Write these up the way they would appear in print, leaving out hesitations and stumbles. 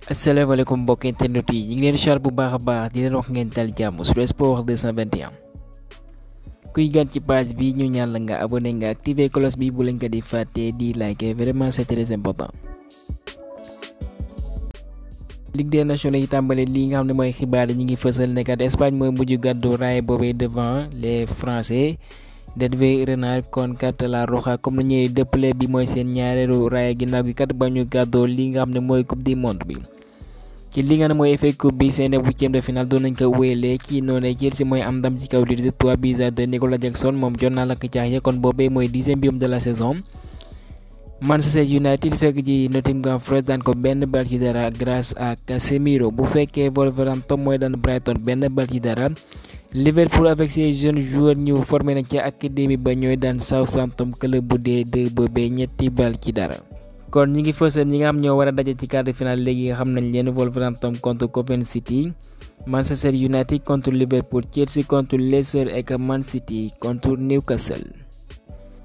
asalaamaaleykum mbokk internet yi ñu ngi leen char bu baax a baax di leen wax ngeen dal jàmm sur Sport 221 kuy gan ci page bi ñu ñaan la nga abonné nga activer cloche bi bu leen ko di fàtte di liker vraiment c'est très important. Ligue des Nations yi tàmbale li nga xam ne mooy xibaar yi ñu ngi fësal ne kat Espagne mooy mujj gàddu raay boobee devant les Français Hervé Renard kon kat la Roja comme ni ñuy dëppale bi mooy seen ñaareelu raay ginnaaw gi kat ba ñu gàddoo li nga xam ne mooy coupe du monde bi. ci li nga xam ne mooy FA Cup bi seen huitième de finale doon nañ ko wéyalee ci noonu Chelsea mooy am ndam ci kaw Leeds 3-2 Nicolas Jackson moom jot naa lakk caax ya kon boobee mooy 10e biom de la saison. Manchester United fekk ji Nottingham Forest daan ko benn bal ci dara grâce à Casemiro bu fekkee Wolverhampton mooy daan Brighton benn bal ci dara. Liverpool avec ses jeunes joueurs ñu formé nañ ci académie ba ñooy daan Southampton club bu D2 boobee ñetti bal ci dara. kon ñi ngi fësal ñi nga xam ñoo war a daje ci quart de finale léegi nga xam nañ leen Wolverhampton contre Coventry City, Manchester United contre Liverpool, Chelsea contre Leicester ak Man City contre Newcastle.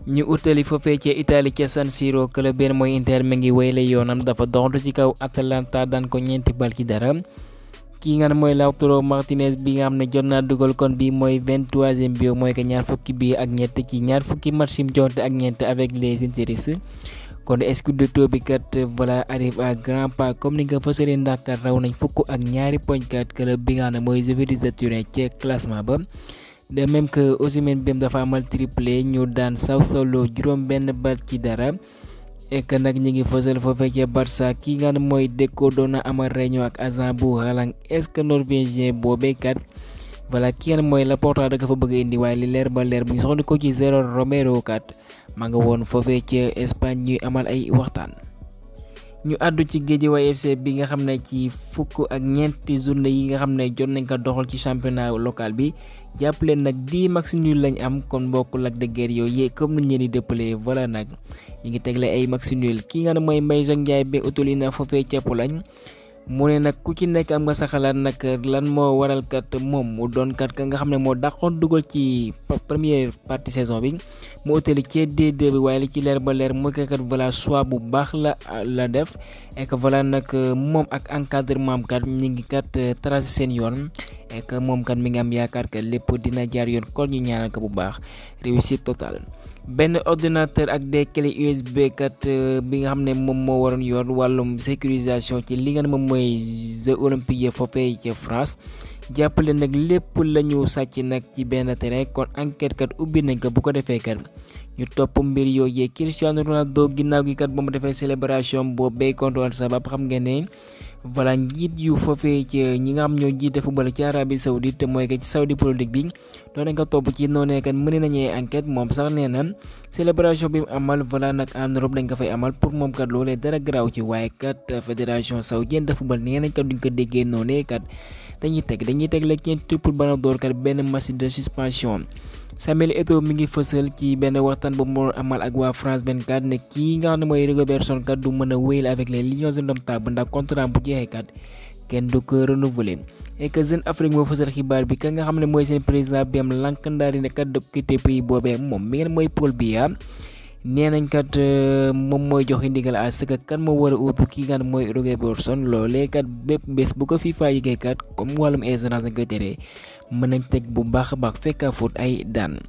ñu utali foofee ca Italie ca San Siro club benn mooy Inter mi ngi wéyle yoonam dafa doxantu ci kaw Atalanta daan ko ñeenti bal ci dara. ki nga xam mooy Lautaro Martinez bi nga xam ne jot naa dugal kon bi mooy 23e bi mooy que ñaar fukki bi ak ñett ci ñaar fukki match yi jonte ak ñeent avec les Interistes. kon Scudetto bi kat voilà arrive à grands pas comme ni nga fësalee ndax kat raw nañ fukk ak ñaari poñ kat club bi nga xam ne mooy Juventus de Turin ci classement ba. de même que Osimhen bi dafa amal triplé ñu daan Sassuolo juróom benn bal ci dara. et que nag ñi ngi fësal foofee ca Barça ki nga xam ne mooy Deco doon na amal réunion ak agent bu Haaland est-ce que norvégien boobee kat voilà ki nga xam ne mooy Laporta da nga fa bëgg a indi waaye li leer ba leer bu ñu soxla ko ci zéro Romero kat. ma nga woon foofee ca Espagne ñuy amal ay waxtaan. ñu àddu ci Guédiawaye FC bi nga xam ne ci fukk ak ñeenti journée yi nga xam ne jot nañ ko doxal ci championnat local bi jàpp leen nag 10 match nul lañ am kon mbokk Lac de Guiers yooyu comme nañ leen di dëppalee voilà nag ñu ngi tegle ay match nul ki nga xam ne mooy Mbaye Jacques Ndiaye ba utali na foofee ca Pologne. mu ne nag ku ci nekk am nga sa xalaat nag lan moo waral kat moom mu doon kat ka nga xam ne moo dàqoon dugal ci première partie saison bi mu utali ci D2 bi waaye li ci leer ba leer mooy kat voilà choix bu baax la def et que voilà nag moom ak encadrement am kat ñu ngi kat tracé seen yoon et que moom kat mi ngi am yaakaar que lépp dina jaar yoon kon ñu ñaanal ko bu baax réussite totale. benn ordinateur ak des clés USB kat bi nga xam ne moom moo waroon yor wàllum sécurisation ci li nga xam ne moom mooy Jeux olympiques foofee ca France jàppale nag lépp la ñu sàcc nag ci benn terrain kon enquête kat ubbi nañ ko bu ko defee kat ñu topp mbir yooyu Cristiano Ronaldo ginnaaw gi kat ba mu defee célébration boobee contre sabab xam ngeen ne voilà njiit yu foofee ci ñi nga xam ñoo jiite football ci Arabie Saoudite mooy que ci Saudi Pro League bi doon nañ ko topp ci noonee kat mën nañu enquête moom sax nee na célébration bi mu amal voilà nag en Europe dañ ko fay amal pour moom kat loolee dara garaaw ci waaye kat fédération saoudienne de football nee nañ kat duñ ko déggee noonee kat dañuy teg la ñeenti pour Ballon d'Or kat benn match de suspension. Samuel Eto'o mi ngi fësal ci benn waxtaan bu mu amal ak waa France 24 ne kii nga xam ne mooy Robertson kat du mën a wéyal avec les Lions indomptables ndax contrat bu jeexee kat kenn du ko renouveler. et que Jeune Afrique moo fësal xibaar bi ka nga xam ne mooy seen président bi am lankandaari ne kat du quitté pays boobee moom mi ngeen mooy Paul Biya nee nañ kat moom mooy joxe ndigal à ce que kan moo war a uutu kii nga xam ne mooy Robertson loolee kat bépp bés bu ko FIFA yëgee kat comme wàllum assurance dañ koy tere. mën nañ teg bu baax a baax fekk foot ay daan.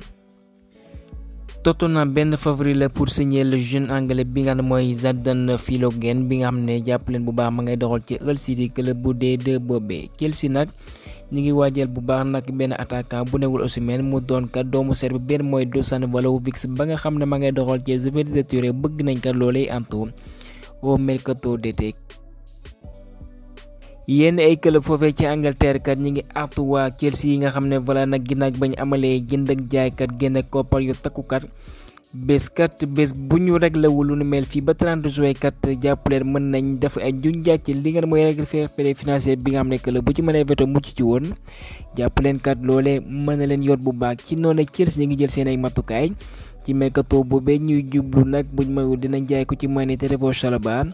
Tottenham benn favori la pour signer le jeune anglais bi nga xam ne mooy Jadon Philogene bi nga xam ne jàpp leen bu baax ma ngay doxal ci Hull City club bu D2 boobee. Chelsea nag ñu ngi waajal bu baax nag benn attaquant bu newul Osimhen mu doon kat doomu Serbe benn mooy Dusan Vlahovic ba nga xam ne ma ngay doxal ci Juventus de Turin bëgg nañ kat loolee antu au mercato d'été. yenn ay club foofee ci Angleterre kat ñi ngi artu waa Chelsea yi nga xam ne voilà nag ginnaaw bañ amalee jënd ak jaay kat génn koppar yu takkukat bés bu ñu réglewul lu nu mel fii ba 30 juin kat jàppaleen mën nañ def ay junjaay ci li nga mooy règle fair play financier bi nga xam ne club bu ci mënee veto mucc ci woon jàppaleen kat loolee mën na leen yor bu baax ci noonu Chelsea ñi ngi jël seen ay matukaay ci mercato boobee ñuy jublu nag buñ mayul dinañ jaay ko ci Mané Trevoh Chalobah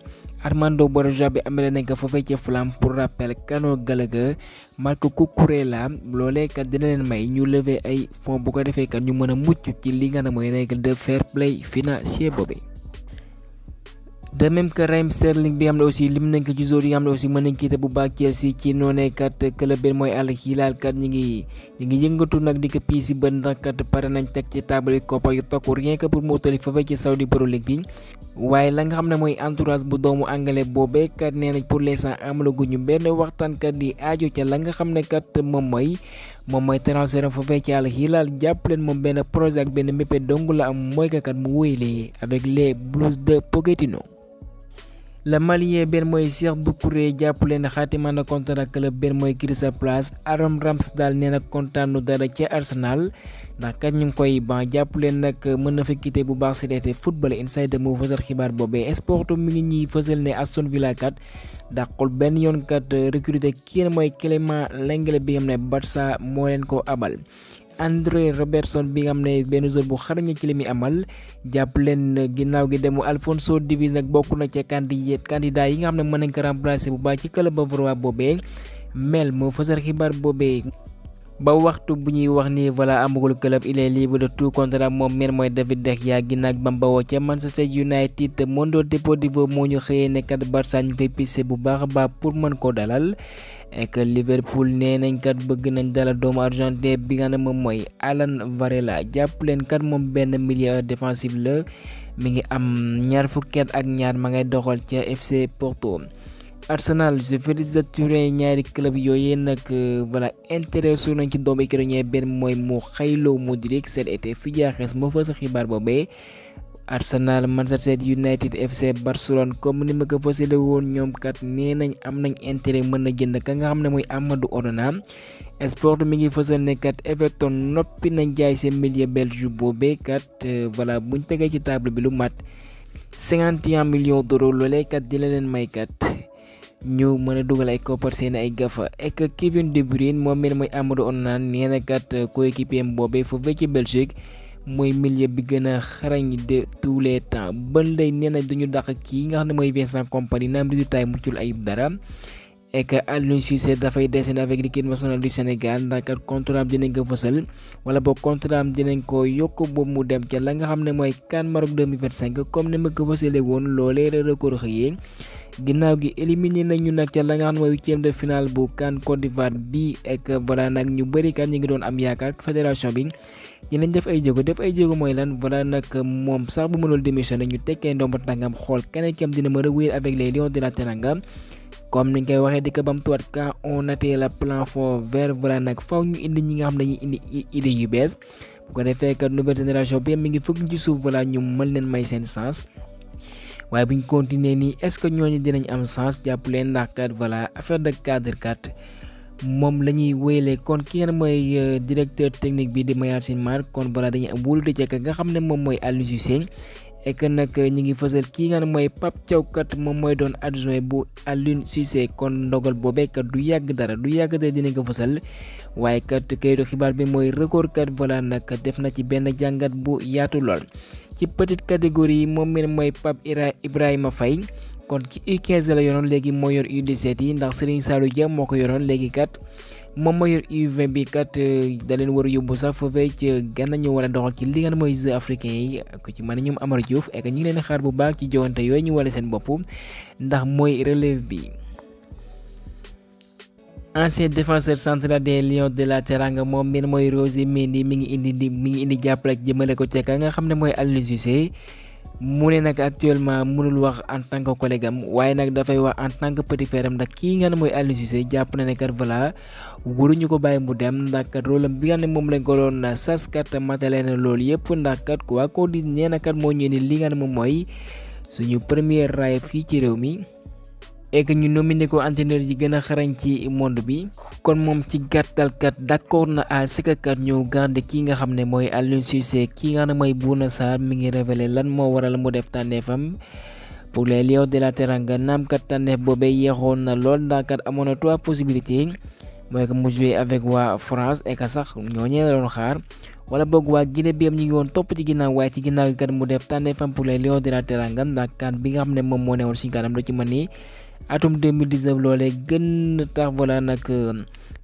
Armando Broja bi amee nañ ko foofee ci Fulham pour rappel Conor Gallagher Marc Cucurella loolee kat dina leen may ñu lever ay fonds bu ko defee kat ñu mën a mucc ci li nga xam ne mooy règle de fair play financier boobee. de même que Raheem Sterling bi nga xam ne aussi lim nañ ko ci joueurs yi nga xam ne aussi mën nañ quitté bu baax Chelsea ci noonee kat club bi mooy Al Hilal kat ñi ngi yëngatu nag di ko piisi ba ndax kat pare nañ teg ci table yi koppar yu tokk rien que pour mu utali foofee ci Saudi Pro League bi waaye la nga xam ne mooy entourage bu doomu anglais boobee kat nee nañ pour l'instant amalaguñu benn waxtaan kat di aajo ca la nga xam ne kat moom mooy transfert foofee ci Al Hilal jàpp leen moom benn projet ak benn mépét dong la am mooy kat mu wéyalee avec les Blues de Pochettino. le malien benn mooy Cheikh Doucouré jàpp leen xaatima na contrat club benn mooy Crystal Palace. Aaron Ramsdale nee na kontaanu dara ca Arsenal ndax kat ñu ngi koy ban jàpp leen nag mën na fa quitté bu baax si deete Football Insider moo fësal xibaar boobee. Sport mi ngi ñuy fësal ne Aston Villa kat dàqul benn yoon kat recruter kii mooy Clément Lenglet bi nga xam ne Barça moo leen ko abal. Andre Robertson bi nga xam ne benn joueur bu xarañ ci li muy amal jàpp leen ginnaaw gi demu Alphonso Davies nag bokk na ca candidat yi nga xam ne mën nañ ko remplacer bu baax ci club bavarois boobee. Mail moo fësal xibaar boobee. ba waxtu bu ñuy wax ni voilà amagul club il est libre de tout contrat moom mel mooy David De Gea ginnaaw bam bawoo ca Manchester United. Mundo Deportivo moo ñu xëyee nekkat Barça ñu koy pisse bu baax a baax pour mën koo dalal. et que Liverpool nee nañ kat bëgg nañ dalal doomu argentin bi nga ne moom mooy Alan Varela jàpp leen kat moom benn milieu défensif la mi ngi am ñaar fukki at ak ñaar ma ngay doxal ca FC Porto. Arsenal Juventus Turin ñaari club yooyu nag voilà intéressé nañ ci doomu ukrainien benn mooy Mikhailo Mudryk cet été fi jaaxees moo fa sa xibaar boobee. Arsenal Manchester United FC Barcelone comme ni ma ko fasile woon ñoom kat nee nañ am nañ intérêt mën na jënd ka nga xam ne mooy Amadou Onana. Sport mi ngi fësal ne kat Everton noppi nañ jaay seen milieu belge boobee kat voilà buñ tegee ci table bi lu mat 51 millions d'euros loolee kat dina leen may kat ñu mën a dugal ay koppar seen ay gafa. et que Kevin De Bruyne moom mel mooy Amadou Onana nee na kat coéquipier boobee foofee ci Belgique mooy milieu bi gën a xarañ de tous les temps ba lay nee na duñu dàq kii nga xam ne mooy Vincent Kompany naam résultat yi muccul ayib dara. et que Aliou Cissé dafay descendre avec l'équipe nationale du Sénégal ndax kat contrat am dinañ ko fësal wala boog contrat am dinañ ko yokk boobu mu dem ca la nga xam ne mooy CAN Maroc 2025 comme ni ma ko fësale woon loolee record xëyee. ginnaaw gi éliminé nañu nag ca la nga xam ne mooy huitième de finale bu CAN Côte d'Ivoire bi et que voilà nag ñu bëri kat ñu ngi doon am yaakaar fédération bi dinañ def ay jéego mooy lan voilà nag moom sax bu mënul démissionné ñu tekkee ndomba tàngam xool keneen kam dina mën a wéyal avec les Lions de la Teranga. comme niñ koy waxee di ko bamtuwaat quand on atteint le plafond vert voilà nag faw ñu indi ñi nga xam ne dañuy indi idée yu bees bu ko defee kat nouvelle génération bi mi ngi fëgg ci suuf voilà ñu mën leen may seen sens. waaye bu ñu continuer nii est-ce que ñooñu dinañ am sens jàpp leen ndax kat voilà affaire de cadre kat moom la ñuy wéyalee kon ki nga mooy directeur technique bi di Mayacine Mar kon voilà dañuy am wóolu de ca nga xam ne moom mooy Aliou Cissé. et que nag ñi ngi fësal kii nga ne mooy Pape Thiaw kat moom mooy doon adjoint bu Aliou Cissé kon ndogal boobee kat du yàgg dinañ ko fësal. waaye kat kayitu xibaar bi mooy record kat voilà nag def na ci benn jàngat bu yaatu lool. ci petite catégorie yi moom mi mooy Pape Ibrahima Faye kon ci U15 la yoroon léegi moo yor U17 yi ndax Serigne Saliou Dia moo ko yoroon léegi kat moom moo yor U20 bi kat da leen war a yóbbu sax foofee ci gànna ñu war a doxal ci li nga mooy jeux africains yi ku ci mën a ñoom Amar Diouf et que ñu ngi leen xaar bu baax ci joŋante yooyu ñu wane seen bopp ndax mooy relève bi. ancien défenseur central des Lions de la Teranga moom mi mooy Roger Mendy mi ngi indi jàppale ak jëmale ko ca ka nga xam ne mooy Aliou Cissé. mu ne nag actuellement mënul wax en tant que collègue am waaye nag dafay wax en tant que petit frère am ndax kii nga ne mooy Aliou Cissé jàpp na ne kat voilà waruñu ko bàyyi mu dem ndax kat rôle am bi nga ne moom lañ ko doon sas kat matale na loolu yëpp ndax kat waa ko di nee na kat moo ñëw ni li nga ne moom mooy suñu première raay fii ci réew mi. et que ñu nominé ko entraîneur yi gën a xarañ ci monde bi. kon moom ci gàttal kat d'accord na à ce que kat ñu garder kii nga xam ne mooy Aliou Cissé kii nga xam ne mooy Bouna Sarr mi ngi révélé lan moo waral mu def tànneefam pour les Lions de la Teranga naam kat tànneef boobee yeexoon na lool ndax kat amoon na 3 possibilités mooy que mu jouer avec waa France et que sax ñooñee la doon xaar wala boog waa Guinée bi am ñu ngi woon topp ci ginnaaw waaye ci ginnaaw gi kat mu def tànneefam pour les Lions de la Teranga ndax kat bi nga xam ne moom moo newoon suñu kanam la ci mën ni atum 2019 loolee gën tax voilà nag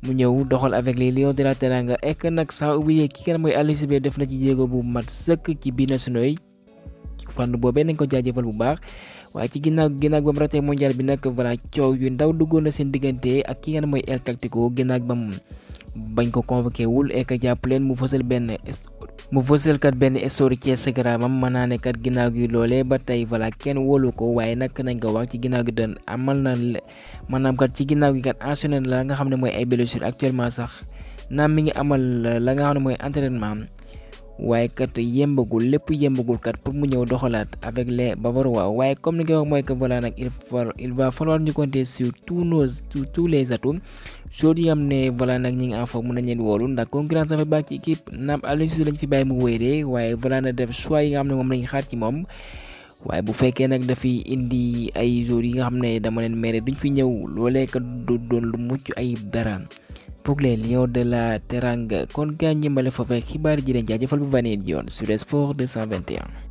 mu ñëw doxal avec les Lions de la Teranga et que nag sans oublier ki kenn mooy Aliou Cissé def na ci jéego bu mat sëkk ci binationaux yi fànn boobee nañ ko jaajëfal bu baax. waaye ci ginnaaw ba mu ratee mondial bi nag voilà coow yu ndaw duggoon na seen diggante ak ki nga xam mooy El Tactico ginnaaw ba mu bañ ko convoqué wul et que jàpp leen mu fësal kat benn story ci Instagram am mën naa ne kat ginnaaw gi loolee ba tey voilà kenn wóolu ko waaye nag nañ ko wax ci ginnaaw gi doon amal na maanaam kat ci ginnaaw gi kat enchaîné la nga xam ne mooy ay blessure actuellement sax naam mi ngi amal la nga xam ne mooy entraînement waaye kat lépp yembagul kat pour mu ñëw doxalaat avec les Bavarois waaye comme ni nga wax mooy que voilà nag il va falloir ñu compter sur tous les atouts choses yi am ne voilà nag ñi ngi en forme mën nañ leen wóolu ndax concurrence dafa baax ci équipe naam Aliou Cissé lañ fi bàyyi mu wéy de waaye voilà na def choix yi nga xam ne moom lañ xaar ci moom waaye bu fekkee nag dafay indi ay joueurs yi nga xam ne dama leen mere duñ fi ñëw loolee kat du doon lu mucc ayib dara. pour les Lions de la Teranga kon gaa ñimbale foofee xibaar ji leen jaajëfal bu baneen yoon sur Sport 221